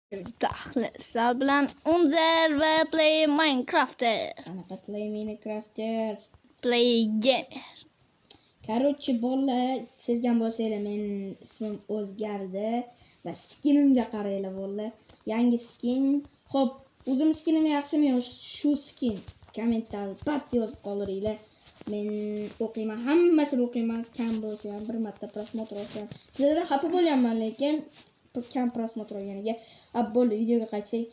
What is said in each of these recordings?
Sizlar bilan Unzer va Play Minecrafter. Qanaqa Play Minecrafter? Play Gamer. Короче, bolalar, sezgan bo'lsanglar, men ismim o'zgardi va skinimga qaranglar, bolalar. Yangi skin. Xo'p, o'zim skinim yaxshimi yo shu skin? Kommentda albatta yozib qoldiringlar. Men o'qiyman, hammasini o'qiyman. Kam bo'lsa ham bir marta prosmotr olsam. Sizlardan xafa bo'lyapman, lekin kam prosmotr olganiga. Bo'ldi, videoga qaytsak.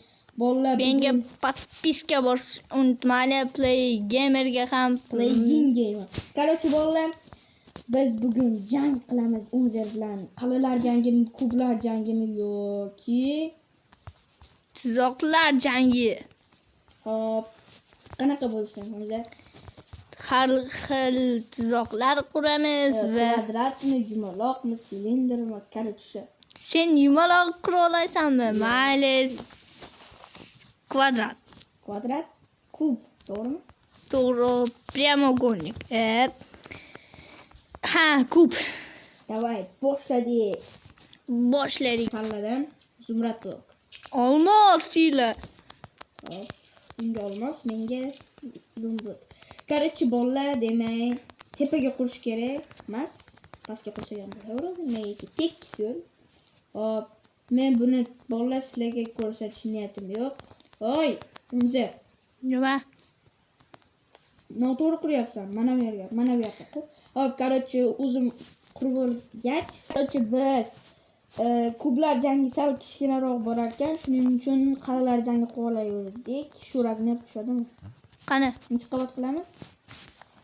Bolalar, menga podpiska bosishni unutmanglar. Play Gamerga ham Playing Gamer. Короче, bolalar, biz bugun jang qilamiz Unzer bilan. Qalalar jangimi, kublar jangimi yoki tuzoqlar jangi? Hop, qanaqa bo'lsin Unzer? Har xil tuzoqlar quramiz va kvadratmi, yumaloqmi, silindrmi, короче. Sen yumaloq qura olasanmi? Mayli, kvadrat. Kvadrat, kub, to'g'rimi? To'g'ri, прямоугольник. Ha, kub. Давай, boshladik. Boshladik. Tanladim. Zumrad blok. Olmos ila. Hop, unga olmos, menga zumrad. Короче, bolalar, demak, tepaga qurish kerak emas. Pastga qursak ham bo'laveradi. Menga tekis yo'l. Hop, men buni bolalar sizlarga ko'rsatish niyatim yo'q. Oy, Unzer. Nima? Noto'g'ri quryapsan. Mana bu yerga, mana bu yoqqa qur. Hop, короче, o'zim qurib bo'lgach, короче, biz kublar jangi sal kichkinaroq bo'lar ekan, shuning uchun qalalar jangi qilib olayverdik. Shu razmer tushadimi? Qani? Necha qavat qilamiz?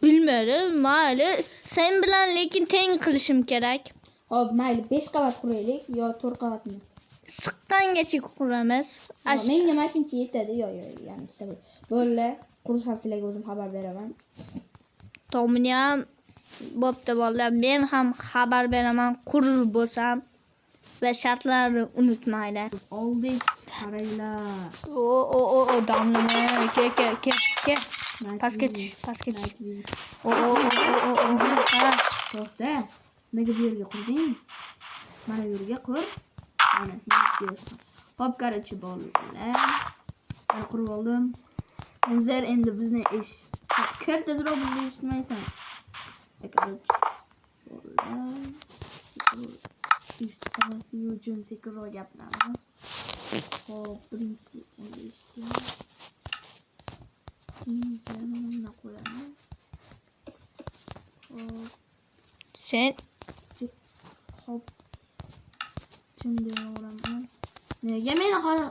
Bilmadim, mayli. Sen bilan lekin teng qilishim kerak. Hop, mayli, 5 qavat quraylik yo 4 qavatmi? Siqqangacha quramiz. Menga mana shuncha yetadi. Yo, yo, ya'ni ikkita bo'ldi. Qurish ham sizlarga o'zim xabar beraman. Tomini ham bo'pti bolalar, men ham xabar beraman qurib bo'lsam va shartlarni unutmanglar. Oldik, qaranglar. O, o, o, o, damlama. Ke, ke, ke, ke. Pastga tush, pastga tush. O, o, o, o, o, ha. To'xta. Nega bu yerga qurding? Mana bu yerga qur. Mana, hop, короче, bolalar. Men qurib oldim. Unzer endi bizni ish. Kir, tezroq bizni eshitmaysan. Короче, bolalar. Eshitmasi uchun sekinroq gapiramiz. Hop, birinchisi endi eshitamiz. Mana qo'yamiz. Hop. Sen hop. Shunday o'raman. Nega meni hali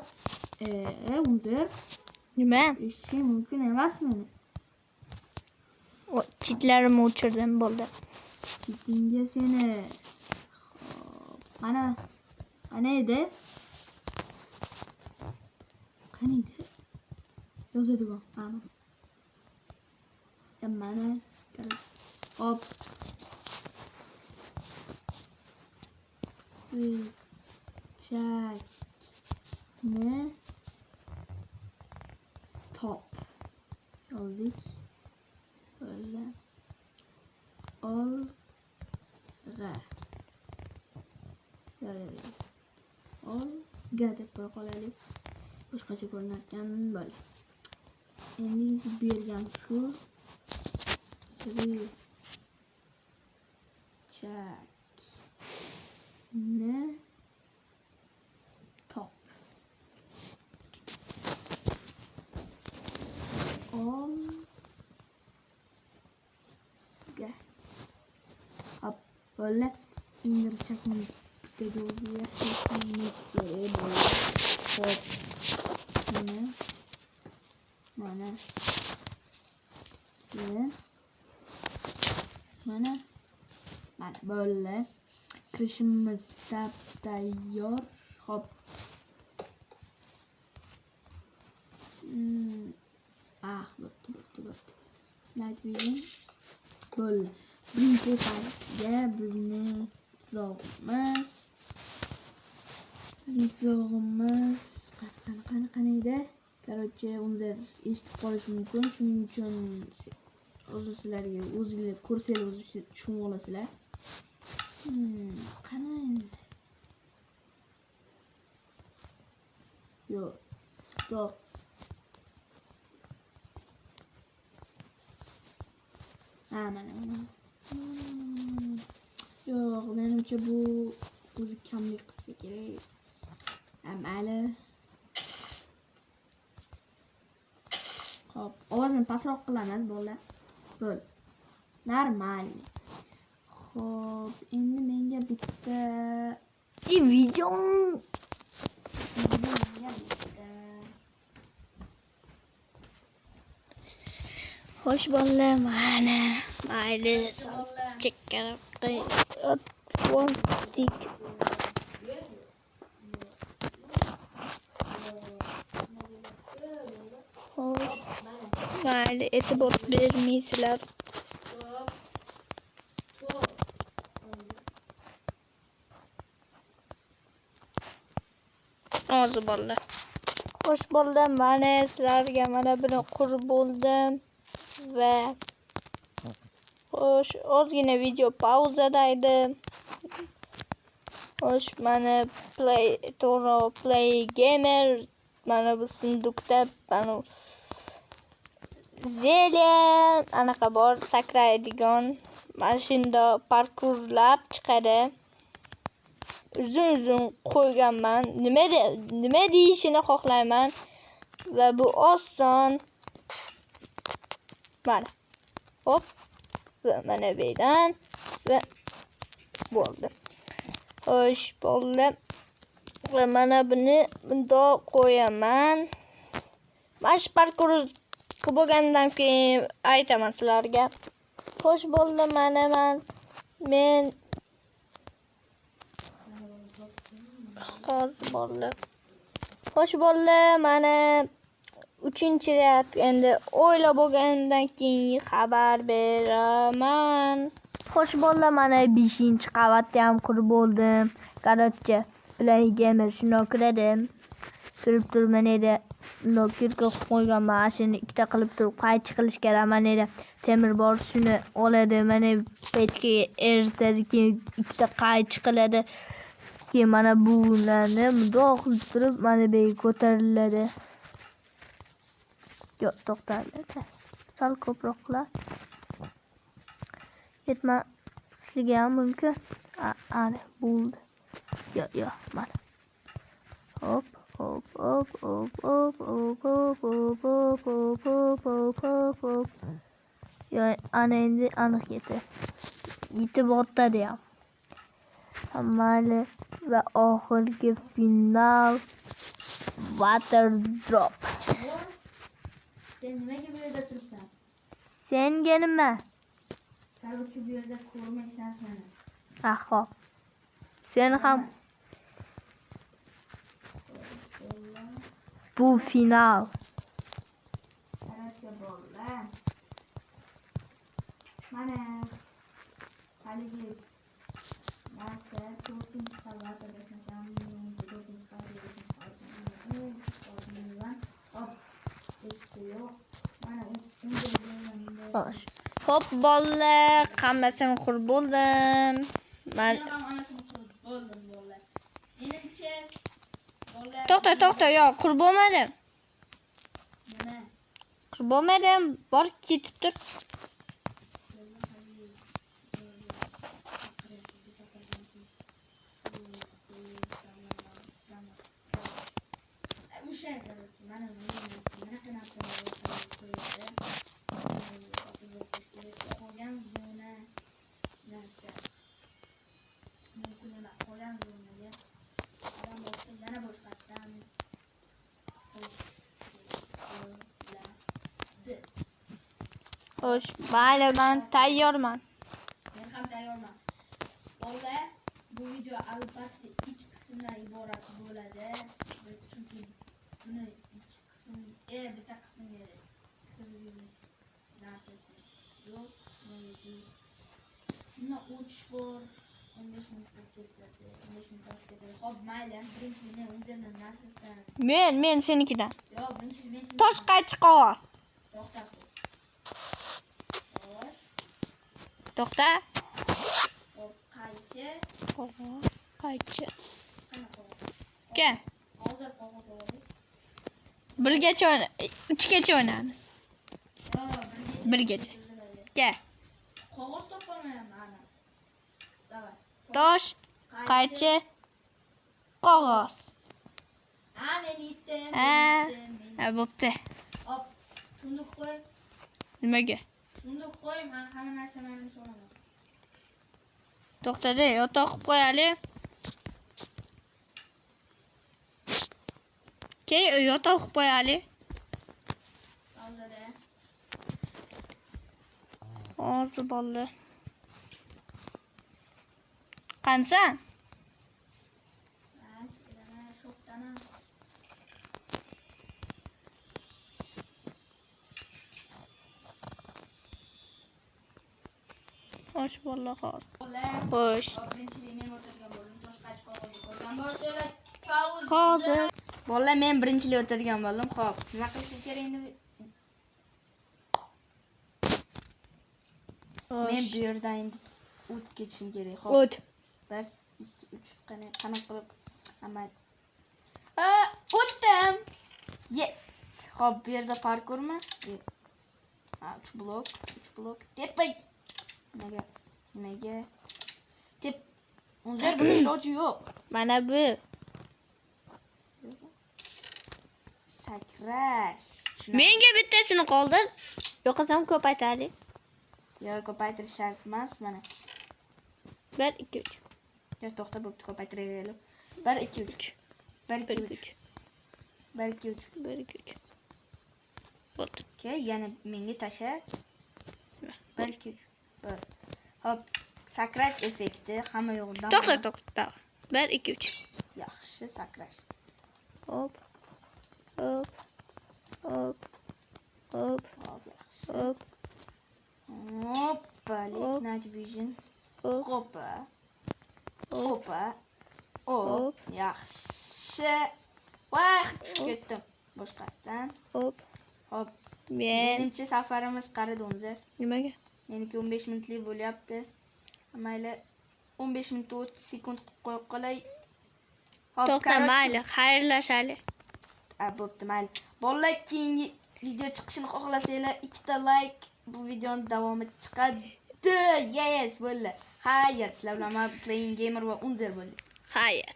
Unzer? Nima? Eshitishing mumkin emasmi? O, chitlarimni o'chirdim, bo'ldi. Chitingga seni. Hop, qani? Qani edi? Qani edi? Yozadigan. Mana. Mana. Hop. Richakni top yozdik. Böyle. Olg'a. Yo, yo, yo. Olg'a deb qo'ya qolaylik. Boshqacha ko'rinar ekan, bo'ldi. Endi bu yerga ham shu richakni top. Olg'a. Hop, bo'ldi. Endi richakni bitta joyga yashirishimiz kerak bo'ldi. Hop. Mana. Mana. Mana. Mana bo'ldi. Kirishimiz tayyor. Hop. Ah, bo'pti, bo'pti, bo'pti. Night vision. Bo'ldi. Birinchi etapga bizni tuzog'imiz. Bizni tuzog'imiz qani, qani, qani edi? Короче, Unzer eshitib qolish mumkin. Shuning uchun o'zi sizlarga o'zinglar ko'rsanglar o'zi tushunib olasizlar. Qani endi? Yo'q. Stop. Ha, mana mana. Yo'q, menimcha bu o'zi kamlik qilsa kerak. Mayli. Xo'p, ovozini pastroq qilamiz, bolalar. Bo'ldi. Normal. Xo'p, endi menga bitta video Xo'sh bolalar, mana mayli chekkaroq o'tdik. Xo'sh, mayli e'tibor bermaysizlar. Hozir bolalar. Xo'sh bolalar, mana sizlarga mana buni qurib bo'ldim va xo'sh, ozgina video pauzada edi. Xo'sh, mana Play Toro Play Gamer mana bu sundukda mana zelya anaqa bor, sakraydigan mana shunda parkurlab chiqadi. Uzun-uzun qo'yganman. Nima deyishini xohlayman va bu oson. Mana. Hop. Va mana bu yerdan va bo'ldi. Xo'sh, bo'ldi. Va mana buni bundoq qo'yaman. Mana shu parkur qilib bo'lgandan keyin aytaman sizlarga. Xo'sh, bo'ldi, mana men hozir bo'ldi. Xo'sh, bo'ldi, mana 3-rad endi o'ylab bo'lgandan keyin xabar beraman. Xo'sh, bo'ldi, mana 5-qavatda ham qurib bo'ldim. Короче, Play Gamer shundoq kiradi. Kirib turib mana edi. Bundoq kirib qo'yganman. Shuni ikkita qilib turib qaychi qilish kerak. Mana edi. Temir bor, shuni oladi. Mana pechkaga eritadi, keyin ikkita qaychi qiladi. Keyin mana bularni bundoq qilib turib mana bu yerga ko'tariladi. Yo'q, to'xtatiladi. Sal ko'proq qilar. Yetmasligi ham mumkin. Ana bo'ldi. Yo'q, yo'q, mana. Hop, hop, hop, hop, hop, hop, hop, hop, hop, hop, hop, hop, hop, hop. Yo'q, ana endi aniq yetdi. Yetib o'tadi ham. Mayli va oxirgi final water drop. Sen nimaga bu yerda turibsan? Senga nima? Короче, bu yerda ko'rmaysan seni. Ha, xo'p. Sen ham bu final. Короче, bolalar. Mana haligi narsa 4-qavatda adashmasam, 4-qavatda hop, yo'q. Mana Xo'sh. Xo'p, bolalar, hammasini qurib bo'ldim. Men ham hammasini qurib bo'ldim, bolalar. Menimcha bolalar To'xta, to'xta, yo'q, qurib bo'lmadim. Nima? Qurib bo'lmadim, bor ketib tur. O'sha mana bunaqa narsalar qo'yadi. Qolgan zona narsa. Mumkin emas, qolgan zonaga odam bo'lsa yana boshqatdan qo'shiladi. Xo'sh, mayli, men tayyorman. Men ham tayyorman. Bolalar, bu video albatta ikki qismdan iborat bo'ladi. Chunki buni ikki qism, bitta qismga kirgizish narsasi yo'q. Bunda o'tish bor. 15 minut bo'lib ketadi. 15 minut o'tib ketadi. Xo'p, mayli, birinchi men o'zimning narsasidan. Men senikidan. Yo'q, birinchi men senikidan. Tosh qaychi qog'oz. To'xta. Tosh. To'xta. Xo'p, qaychi. Qog'oz, qaychi. Kel. Hozir qog'oz olaylik. Birgacha o'yna, 3gacha o'ynamiz. Birgacha. Gel. Qog'oz topolmayapman ana. Давай. Tosh, qaychi, qog'oz. Ha, men yetdim. Ha. Ha, bo'pti. Hop, sunduq qo'y. Nimaga? Sunduq qo'y, men hamma narsani solaman. To'xtada, yotoq qilib qo'yaylik. Keyin yotoq qilib qo'yaylik. Hozir. Hozir bolalar. Qansan? Xo'sh bolalar, hozir. Xo'sh. Hozir. Bolalar, men birinchilik o'tadigan bo'ldim. Xo'p, nima qilishim kerak endi? Men bu yerdan endi o't ketishim kerak. Xo'p. O't. 1 2 3 qanaqa qilib amal. O'tdim. Yes. Xo'p, bu yerda parkurmi? Ha, 3 blok, 3 blok. Tepak. Nega? Nega? Tep. Unzar buni iloji yo'q. Mana bu. Sakrash. Menga bittasini qoldir. Yo'qasam ko'paytiraylik. Yo'q, ko'paytirish shart emas mana. 1 2 3. Yo'q, to'xta, bo'pti, ko'paytiraylik. 1 2 3. 1 2 3. 1 2 3. 1 2 3. Bo'ldi. Okey, yana menga tasha. 1 2 3. 1. Hop, sakrash effekti hamma yo'g'idan. To'xta, to'xta. 1 2 3. Yaxshi sakrash. Hop. Hop. Hop. Hop. Hop, yaxshi. Hop. Hoppa, night vision. Hoppa. Hoppa. Hop. Yaxshi. Voy, tushib ketdim. Boshqatdan. Hop. Hop. Menimcha safarimiz qaradi Unzar. Nimaga? Meniki 15 minutlik bo'lyapti. Mayli 15 minut 30 sekund qilib qo'yib qolay. Hop, to'xta, mayli, xayrlashaylik. Ha, bo'pti, mayli. Bolalar, keyingi video chiqishini xohlasanglar, 2 ta like, bu videoning davomi chiqadi. Yes, bo'ldi. Xayr, sizlar bilan men Playing Gamer va Unzer bo'ldik. Xayr.